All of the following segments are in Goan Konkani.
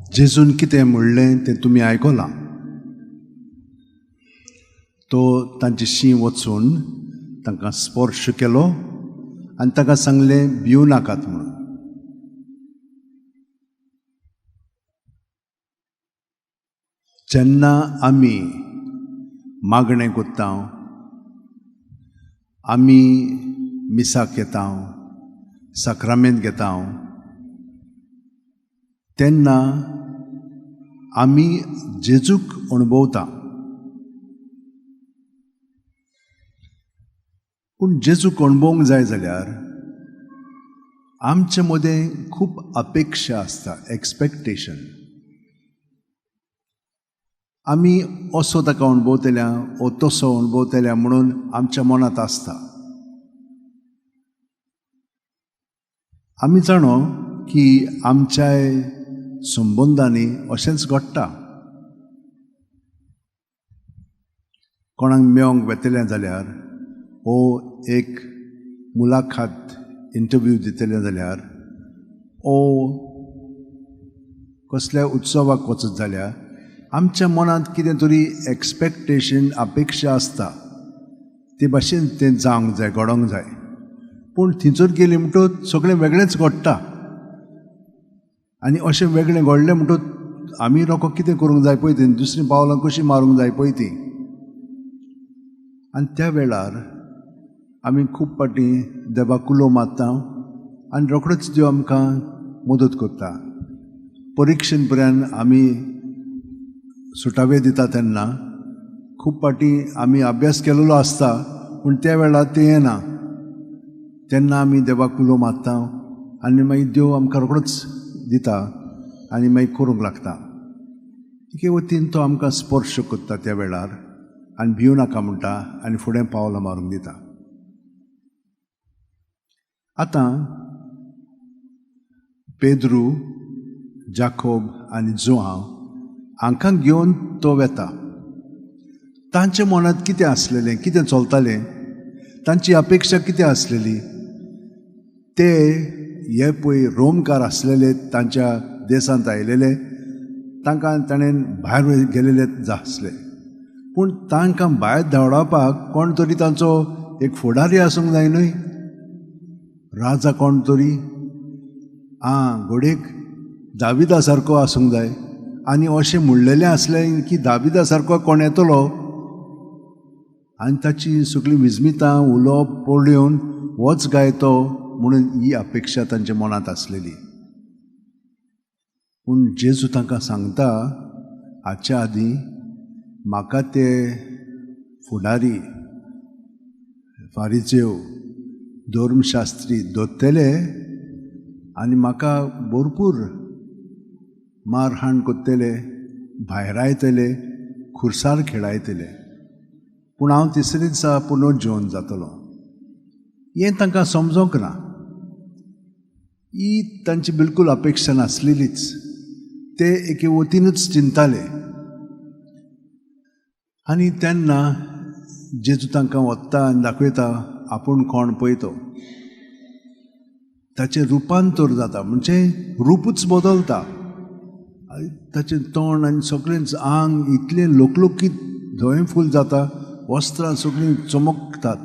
जेजून कितें म्हणलें तें तुमी आयकलां. तो तांचे शीं वचून तांकां स्पर्श केलो आनी तांकां सांगलें भिवू नाकात म्हणून. जेन्ना आमी मागणें करता, आमी मिसाक येता, साक्रामेंत घेता, तेन्ना आमी जेजूक अणभवता. पूण जेजूक अणभवंक जाय जाल्यार आमचे मदें खूब अपेक्षा आसता, एक्सपेक्टेशन. आमी असो ताका अणभवतल्या ओ तसो अणभवतल्या म्हणून आमच्या मनांत आसता. आमी जाणो की आमच्याय संबंदांनी अशेंच घडटा. कोणाक मेळोंक वेतलें जाल्यार ओ एक मुलाखात इंटरव्यू दितलें जाल्यार ओ कसल्या उत्सवाक वचत जाल्यार आमच्या मनांत कितें तरी एक्सपेक्टेशन, अपेक्षा आसता. ते भाशेन तें जावंक जाय, घडोवंक जाय. पूण थंयसर गेली म्हणटकच सगळें वेगळेंच घडटा. आनी अशें वेगळें घडलें म्हणटकच आमी रोखो कितें करूंक जाय पळय ती, दुसरीं पावलां कशीं मारूंक जाय पळय ती. आनी त्या वेळार आमी खूब फावटी देवाक उलो मारता आनी रोखडोच देव आमकां मदत करता. परिक्षेन पर्यंत आमी सुटावे दिता तेन्ना खूब फावटी आमी अभ्यास केलेलो आसता, पूण त्या वेळार तें येना. तेन्ना आमी देवाक उलो मारता आनी मागीर देव आमकां रोखडोच दिता आनी मागीर करूंक लागता. एके वतीन तो आमकां स्पर्श करता त्या वेळार आनी भिवू नाका म्हणटा आनी फुडें पावलां मारूंक दिता. आतां पेद्रू, जाकोब आनी जुआंव हांकां घेवन तो वेता. तांच्या मनांत कितें आसलेलें, कितें चलतालें, तांची अपेक्षा कितें आसलेली, ते हे पळय रोमकार आसलेले, तांच्या देशांत आयलेले, तांकां ताणें भायर गेलेले आसले. पूण तांकां भायर धांवडावपाक कोण तरी तांचो एक फुडारी आसूंक जाय न्हय, राजा कोण तरी, आं घोडेक दाविदा सारको आसूंक जाय. आनी अशें म्हणलेलें आसलें की दाविदा सारको कोण येतलो आनी ताची सगळीं विजमितां उलोवप पळोवन वच गायतो म्हणून ही अपेक्षा तांच्या मनांत आसलेली. पूण जेजू तांकां सांगता, हाच्या आदीं म्हाका ते फुडारी, फारिजेव, धर्मशास्त्री धरतले आनी म्हाका भरपूर मारहाण करतले, भायरायतले, खुर्सार खेळायतले, पूण हांव तिसरे दिसा पुनर्जिवन जातलो. हें तांकां समजोंक ना. ही तांची बिलकूल अपेक्षा नासलेलीच. ते एके वतीनूच चिंताले. आनी तेन्ना जेजू तांकां वता आनी दाखयता आपूण कोण पळय तो, ताचें रुपांतर जाता, म्हणजे रुपूच बदलता. ताचें तोंड आनी सगळेंच आंग इतलें लोकलोकीत धवें फूल जाता, वस्त्रां सगळीं चमकतात.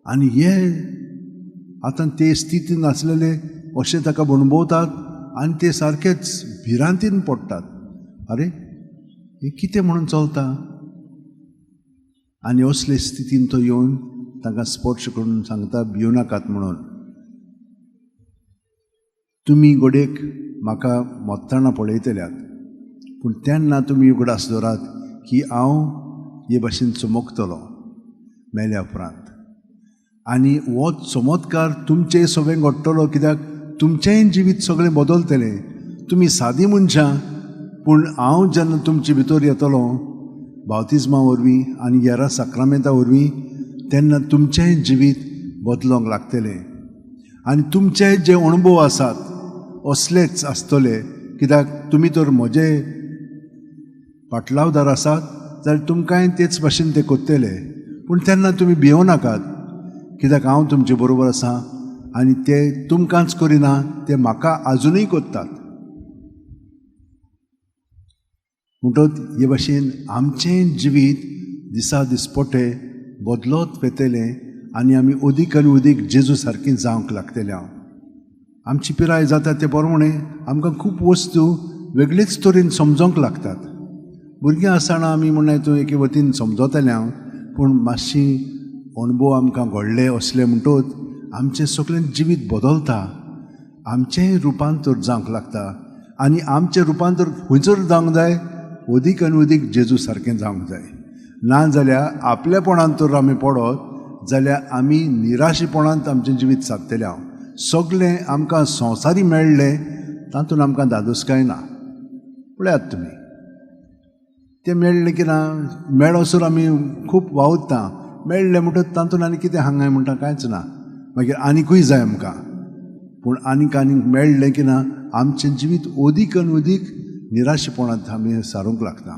आनी हे आतां ते स्थितीन आसलेले अशें ताका अणभवतात आनी ते सारकेच भिरांतीन पडटात. अरे हें कितें म्हणून चलता? आनी असले स्थितीन तो येवन तांकां स्पर्श करून सांगता, भिवू नाकात म्हणून. तुमी घडयेक म्हाका मत्ताना पळयतल्यात, पूण तेन्ना तुमी उगडास दवरात की हांव हे भाशेन चमकतलो मेल्या उपरांत. आनी हो चमत्कार तुमचें सगळें घडटलो, कित्याक तुमचेंय जिवीत सगळें बदलतलें. तुमी सादी मनशां, पूण हांव जेन्ना तुमचे भितर येतलो बावतिज्मा वरवीं आनी हेरा साक्रामेंता वरवीं, तेन्ना तुमचेंय जिवीत बदलोंक लागतलें. आनी तुमचे जे अणभव आसात असलेच आसतले, कित्याक तुमी तर म्हजे पाटलावदार आसात जाल्यार तुमकांय तेच भाशेन ते करतले. पूण तेन्ना तुमी भियों नाकात, कित्याक हांव तुमचे बरोबर आसा आनी ते तुमकांच करिना, ते म्हाका आजुनूय करतात. म्हणटच हे भाशेन आमचें जिवीत दिसा दिसपटे बदलत वेतलें आनी आमी अदीक आनी अदीक जेजू सारकी जावंक लागतले. हांव आमची पिराय जाता ते प्रमाणे आमकां खूब वस्तू वेगळेच तरेन समजोंक लागतात. भुरगीं आसतना आमी म्हणल्यार तूं एके वतीन समजतलें हांव, पूण मातशी अणभव आमकां घडले असले म्हणटच आमचें सगळें जिवीत बदलता, आमचें रुपांतर जावंक लागता. आनी आमचें रुपांतर खंयसर जावंक जाय, अदीक आनी अदीक जेजू सारकें जावंक जाय. ना जाल्यार आपलेपणांत तर आमी पडत जाल्यार आमी निराशेपणांत आमचें जिवीत सारतलें. हांव सगळें आमकां संवसारी मेळ्ळें तातूंत आमकां धादोसकाय ना. पळयात तुमी तें मेळ्ळें की ना, मेळसर आमी खूब वावुरता, मेळ्ळें म्हणटच तातूंत आनी कितें हांगाय म्हणटा कांयच ना, मागीर आनिकूय जाय आमकां. पूण आनीक आनीक मेळ्ळें की ना आमचें जिवीत अदीक आनी अदीक निराशेपणांत आमी सारूंक लागता.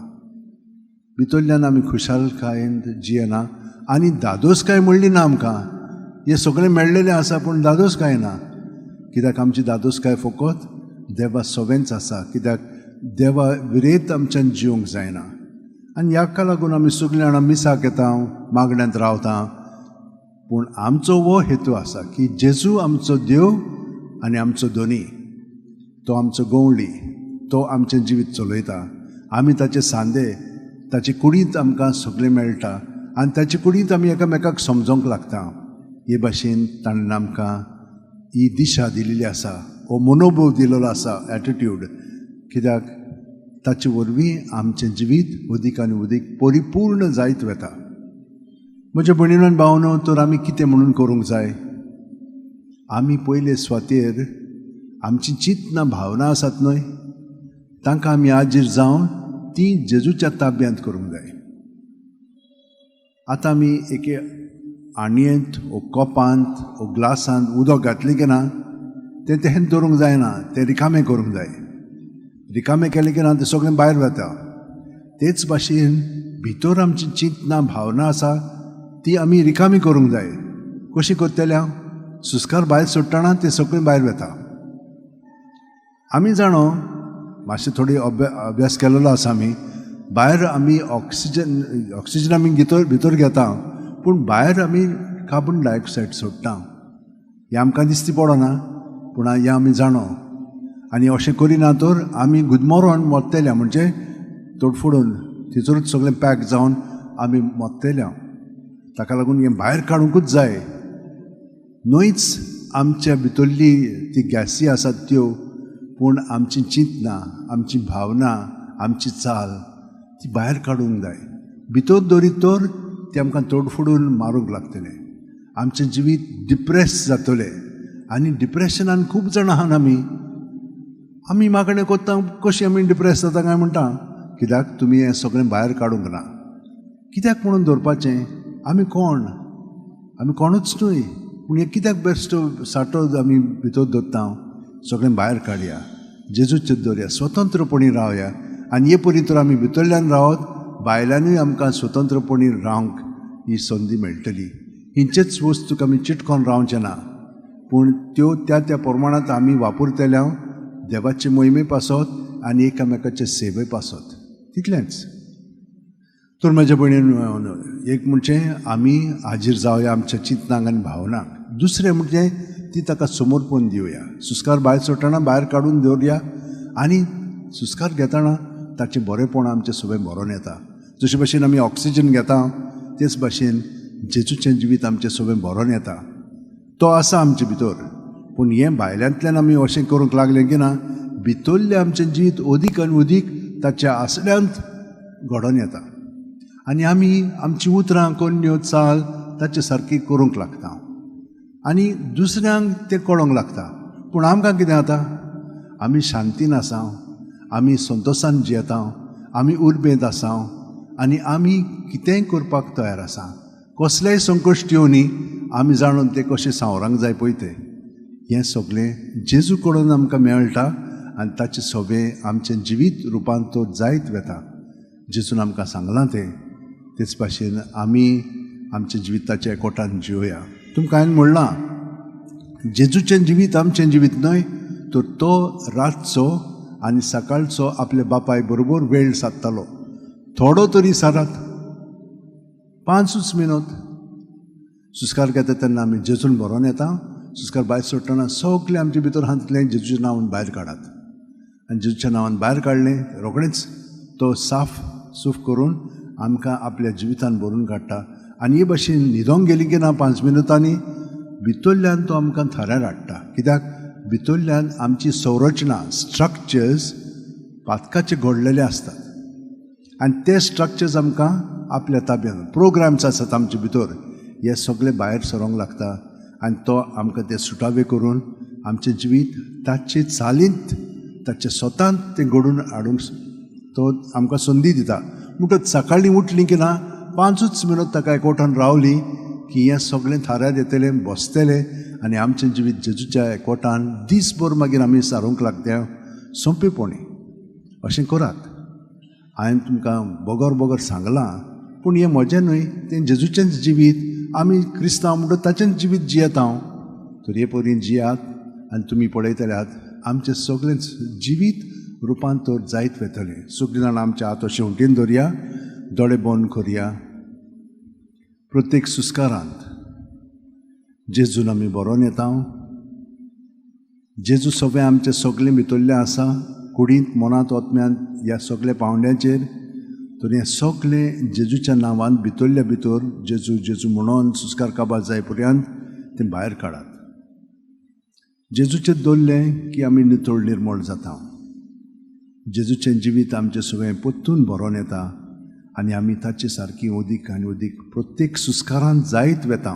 भितरल्यान आमी खुशालकायेन जियेना आनी धादोसकाय म्हणली ना आमकां. हें सगळें मेळ्ळेलें आसा पूण धादोसकाय ना, कित्याक आमची धादोसकाय फकत देवा सवेंच आसा, कित्याक देवा विरेत आमच्यान जिवंक जायना. आनी ह्याका लागून आमी सगळीं जाणां मिसाक येता, मागण्यांत रावता, पूण आमचो हो हेतू आसा की जेजू आमचो देव आनी आमचो धनी, तो आमचो गवळी, तो आमचें जिवीत चलयता. आमी ताचे सांदे, ताचे कुडींत आमकां सगळें मेळटा आनी ताचे कुडींत आमी एकामेकाक समजोंक लागता. हे भाशेन ताणें आमकां ही दिशा दिलेली आसा, हो मनोभव दिलेलो आसा, एटिट्यूड, कित्याक ताचे वरवीं आमचें जिवीत अदीक आनी अदीक परिपूर्ण जायत वता. म्हज्या भयणीन आनी भावनो, तर आमी कितें म्हणून करूंक जाय? आमी पयले सुवातेर आमची चिंतना भावना आसात न्हय, तांकां आमी आजीर जावन ती जेजूच्या ताब्यांत करूंक जाय. आतां आमी एके आणयेंत ओ कोपांत ओ ग्लासांत उदक घातलें की ना तें तें दवरूंक जायना, तें रिकामें करूंक जाय. रिकामें केलें की ना तें सगळें भायर वता. तेच भाशेन भितर आमची चिंतना भावना आसा ती आमी रिकामी करूंक जाय. कशी करतले? हांव सुस्कार भायर सोडटना तें सगळें भायर वता. आमी जाणो मातशें थोडी अभ्यास केलेलो आसा आमी, भायर आमी ऑक्सिजन आमी भितर घेता, पूण भायर आमी कार्बन डायऑक्सायड सोडटा. हें आमकां दिसती पडना, पूण हें आमी जाणो. आनी अशें करिना तर आमी गुदमरोन मरतले, म्हणजे तोडफोडून थंयसरूच सगळें पॅक जावन आमी मरतले. ताका लागून हें भायर काडुंकूच जाय. न्हयच आमच्या भितरली ती गॅसी आसात त्यो, पूण आमची चिंतना, आमची भावना, आमची चाल ती भायर काडूंक जाय. भितर दवरीत तर ती आमकां तोडफोडून मारूंक लागतलें, आमचें जिवीत डिप्रेस जातलें. आनी डिप्रेशनान खूब जाणां आहात आमी. आमी मागणें करता कशी आमी डिप्रेस जाता काय म्हणटा, कित्याक तुमी हें सगळें भायर काडूंक ना. कित्याक म्हणून दवरपाचें? आमी कोण? आमी कोणूच न्हय. पूण हें कित्याक बेश्ट साठो आमी भितर दवरता? सगळें भायर काडया, जेजूचेर दवरया, स्वतंत्रपणी रावया. आनी हे परी तर आमी भितरल्यान रावत भायल्यानूय आमकां स्वतंत्रपणी रावंक ही संदी मेळटली. हिंचेच वस्तूक आमी चिटकोन रावचें ना, पूण त्यो त्या त्या प्रमाणांत आमी वापरतल्या देवाचे मोहिमे पासत आनी एकामेकाचे सेवे पासत, तितलेंच. तर म्हज्या भयणीन, एक म्हणजे आमी हाजीर जावया आमच्या चिंतनाक आनी भावनाक. दुसरें म्हणजे ती ताका समर्पण दिवया. सुस्कार भायर सोडटना भायर काडून दवरया आनी सुस्कार घेतना ताचें बरेंपण आमचें सगळें भरोन येता. जशे भाशेन आमी ऑक्सिजन घेता तेच भाशेन जेजूचें जिवीत आमचें सगळें भरोन येता. तो आसा आमचे भितर, पूण हें भायल्यांतल्यान आमी अशें करूंक लागलें की ना, भितरलें आमचें जिवीत अदीक आनी अदीक ताच्या आसड्यांत घडोवन येता आनी आमी आमचीं उतरां कोन्न्यो चाल ताचे सारकी करूंक लागता आनी दुसऱ्यांक तें कळोंक लागता. पूण आमकां कितें जाता? आमी शांतीन आसा, आमी संतोशान जियेता, आमी उर्बेंत आसा आनी आमी कितेंय करपाक तयार आसा. कसलेय संकश्ट येवनी आमी जाणून तें कशें सांवरांक जाय पळय तें. हें सगळें जेजू कडून आमकां मेळटा आनी ताचें सोबें आमचें जिवीत रुपांतर जायत वता. जेजून आमकां सांगलां तें, तेच भाशेन आमी आमच्या जिविताच्या एकोटान जिवया. तुमकां हांवें म्हणलां, जेजूचें जिवीत आमचें जिवीत न्हय, तर तो रातचो आनी सकाळचो आपल्या बापाय बरोबर वेळ सादतालो. थोडो तरी सारात, 5 मिनट. सुस्कार घेता तेन्ना आमी जेजून भरोन येता. सुस्कार भायर सोडटना सगळें आमचे भितर हातलें जेजूच्या नांवान भायर काडात. आनी जेजूच्या नांवान भायर काडलें रोखडेंच तो साफ सूफ करून आमकां आपल्या जिवितान भरून काडटा. आनी हे भशेन न्हिदोंक गेली की ना 5 मिनटांनी भितरल्यान तो आमकां थाऱ्यार हाडटा. कित्याक भितरल्यान आमची संरचना, स्ट्रक्चर्स पातकाचे घडलेले आसतात आनी ते स्ट्रक्चर्स आमकां आपल्या ताब्यान, प्रोग्राम्स आसात आमचे भितर, हे सगळे भायर सरोंक लागता आनी तो आमकां ते सुटावे करून आमचें जिवीत ताचे चालींत, ताचे स्वतांत तें घडून हाडूंक तो आमकां संदी दिता. म्हणटकच सकाळीं उठली की ना 5 मिनट ताका एकवटान रावली की हें सगळें थाऱ्यार येतलें, बसतलें आनी आमचें जिवीत जेजूच्या एकवटान दीसभर मागीर आमी सारूंक लागता सोंपेपणी. अशें करात. हांवें तुमकां बगर बगर सांगलां, पूण हें म्हजें न्हय, तें जेजूचेंच जिवीत. आमी क्रिस्तांव म्हणटा ताचेंच जिवीत जियेता हांव. तर हे परी जियात आनी तुमी पळयतले आहात आमचें सगळेंच जिवीत रुपांतर जायत वतलें. सगळीं जाणां आमच्या हात अशें उटेन दवरया, दोळे बंद करया. प्रत्येक सुस्कारांत जेजून आमी बरोवन येता. जेजू सगळें आमचें सगळें भितरलें आसा, कुडींत, मनांत, आत्म्यांत, ह्या सगळ्या पावंड्यांचेर. तर हें सगळें जेजूच्या नांवान भितरल्या भितर जेजू जेजू म्हणून सुस्कार काबार जाय पर्यंत तें भायर काडात. जेजूचें दवरलें की आमी नितळ निर्मळ जाता. जेजूचें जिवीत आमचें सगळें परतून भरोन येता आनी आमी ताचे सारकी अदीक आनी अदीक प्रत्येक सुस्कारान जायत वता.